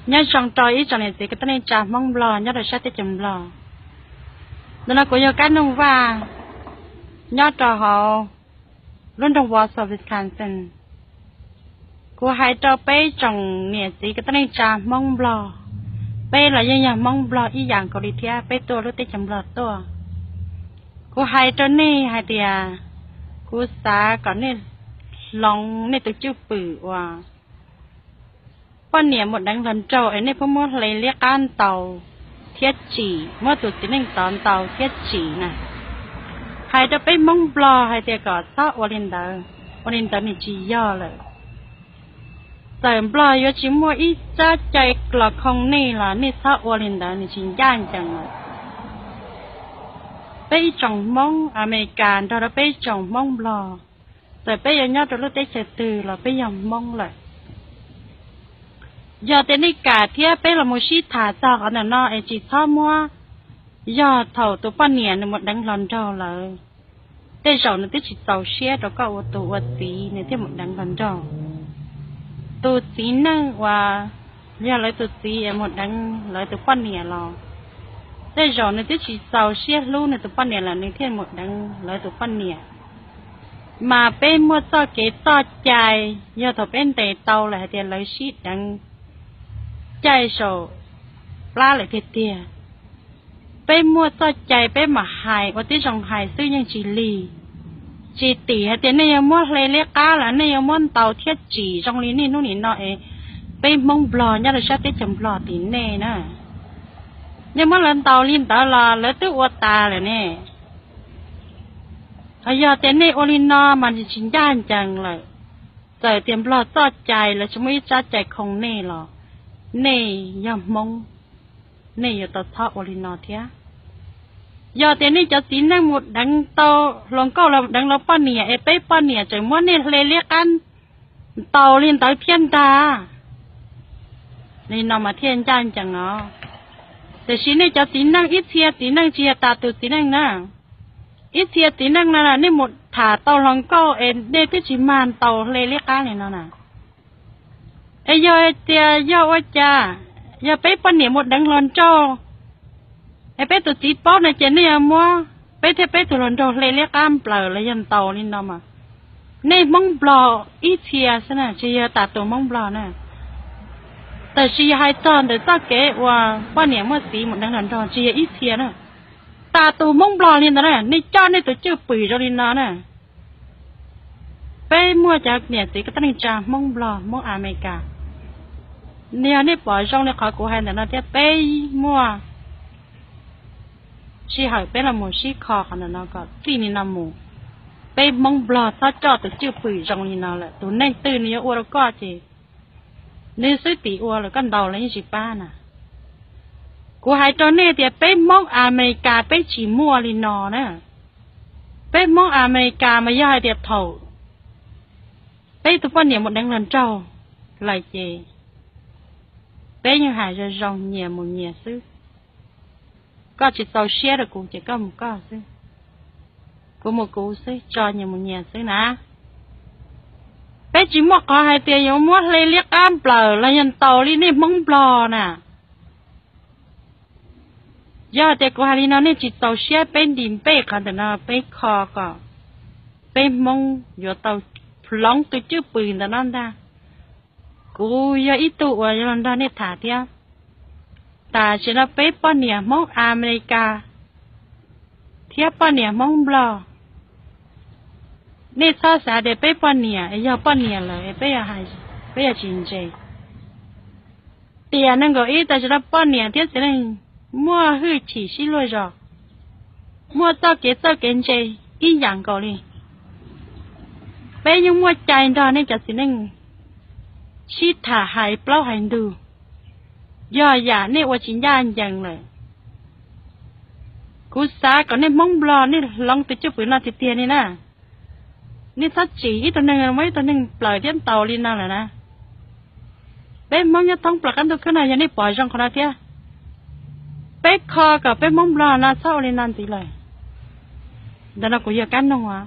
Nyob zoo rau ib tsoom niam txiv kwv tij neej tsa Hmoob Nplog nyob rau sab teb chaws Nplog. Ntawm no kuv yog Kab Noog Vaj, nyob rau hauv lub nroog Wausau, Wisconsin. Kuv hais rau peb tsoom niam txiv kwv tij neej tsa Hmoob Nplog, peb los yeej yog Hmoob Nplog ib yam nkaus li thiab, peb tuaj lub teb chaws Nplog tuaj. Kuv hais rau nej hais tias, kuv xav kom nej hloov nej tus cwj pwm uas poj niam mus deev hluas nraug es nej pheej muab hle liab qab ntaus thiab tsim, muab tus txiv neej tod ntaus thiab tsim na. Hais rau peb Hmoob Nplog hais tias kom txhob ua li ntawd, ua li ntawd nws tsis yog lawm. Txawm Nplog yuav tsis muaj ib tsab cai los khoo nej los nej txhob ua li ntawd, nws tsis ncaj ncees lawm. Peb ib tsoom Hmoob Amelikas nrog rau peb ib tsoom Hmoob Nplog, txawm peb yuav nyob rau lub teb chaws twg los peb yog Hmoob lawm. Yog tias nej kam thiab peb los mus sib tham txog qhov ntawm no es tsis txhob muab, yog thaum tus poj niam nws mus deev hluas nraug lawm, tej zaum nws twb tsis txaus siab rau koj ua tus ua txiv nws thiaj mus deev hluas nraug. Tus txiv neej uas yog lawv tus txiv es mus deev lawv tus poj niam los, tej zaum nws twb tsis txaus siab hlub nws tus poj niam lawm nws thiaj mus deev lawv tus poj niam. Mas peb muaj txoj kev txoj cai, yog thaum peb ntes tau lawm hais tias lawv sib deev, caij saum plab lawm tiag tiag, peb muaj txoj cai peb mam hais, ua tib zoo hais xwb yeej tsis lig. Tsis tim hais tias nej yuav muab hle liab qab los nej yuav muab ntaus thiab tsim zoo li niaj hnub nim no es peb Hmoob Nplog nyob rau sab teb chaws Nplog tim nej na. Nej muab lawv ntaus li ntawd los lawv twb ua tas lawm ne. Ho yog tias nej ua li no mas tsis ncaj ncees lawm. Txawm tias Nplog txoj cai lawv tsis muaj ib tsab cai khoo nej los, nej yog Hmoob, nej yuav tau txhob ua li no thiab. Yog tias nej cov txiv neej mus deev tau hluas nkauj los deev lawv poj niam es peb poj niam tseem muab nej hle liab qab ntaus li ntawd thiab ntag, li no mas thiaj ncaj ncees os. Tiam sis nej cov txiv neej ib txhia txiv neej tsis yog tas tus txiv neej na. Ib txhia txiv neej no nej mus tham tau hluas nkauj es nej twb tsis mag ntaus hle liab qab li no na. Es yog tias yog ua cas, yog peb poj niam mus deev hluas nraug, es peb tus txiv paub no ces nej yuav muab peb thiab peb tus hluas nraug hle liab qab nplaws los yog ntaus li no mas. Nej Hmoob Nplog ib txhia xwb na, tsis yog tas tus Hmoob Nplog na. Tab sis yog hais txog ntawm txoj kev uas poj niam muaj txiv mus deev hluas nraug tsis yog ib txhia na. Tas tus Hmoob Nplog li ntawd na, nej coj nej tus cwj pwm zoo li no na. Peb muaj cov niam txiv kwv tij neej tsa Hmoob Nplog Hmoob Amelikas, yog nej pom zoo li qhov kuv hais ntawm no thiab peb muaj sij hawm peb los mus sib kho qhov ntawm no kom txij li no mus, peb Hmoob Nplog txhob coj tus cwj pwm zoo li no lawm. Tus neeg twg nws yuav ua rau koj ces nws xwb tim ua lawm, koj ntaus los yeej tsis pab na. Kuv hais rau nej tias peb Hmoob Amelikas peb tsis muaj li no na. Peb Hmoob Amelikas mas yog hais tias thaum peb tus poj niam mus deev hluas nraug lawm ces peb yeej hais zoo zoo, nyias mus nyias xwb. Koj tsis txaus siab rau kuv ces koj mus koj xwb, kuv mus kuv xwb, tso nyias mus nyias xwb na. Peb tsis muaj qhov hais tias yuav muab hle liab qab nplaws los yog ntaus li nej Hmoob Nplog na. Yog tias kuv hais li no nej tsis txaus siab, peb nti npej qhov ntawm no peb kho kom peb Hmoob yuav tau hloov tus cwj pwm ntawm no ntag. Kuv yog ib tug uas yuav los nrog nej tham thiab. Tam sim no peb poj niam Hmoob Amelikas thiab poj niam Hmoob Nplog, nej txhob xav tias peb poj niam yog poj niam lawm peb yuav tsis ntse. Tiam nees nkaum ib tam sim no poj niam thiab txiv neej muaj hwj chim sib luag zog, muaj txoj kev txawj kev ntse ib yam nkaus li. Peb yeej muaj cai nrog nej cov txiv neej sib tham hais plaub hais ntug. Yog yam nej ua tsis ncaj ncees lawm, kuv xav kom nej Hmoob Nplog nej hloov tus cwj pwm no tiag tiag li na. Nej txhob tsim ib tug neeg muab ib tug neeg nplaws thiab ntaus li no lawm na. Peb Hmoob nyob thoob plaws qab ntuj khwb no yog nej pom zoo qhov no thiab, peb kho kom peb Hmoob Nplog no txhob ua li no ntxiv lawm. Ntawm no kuv yog Kab Noog os.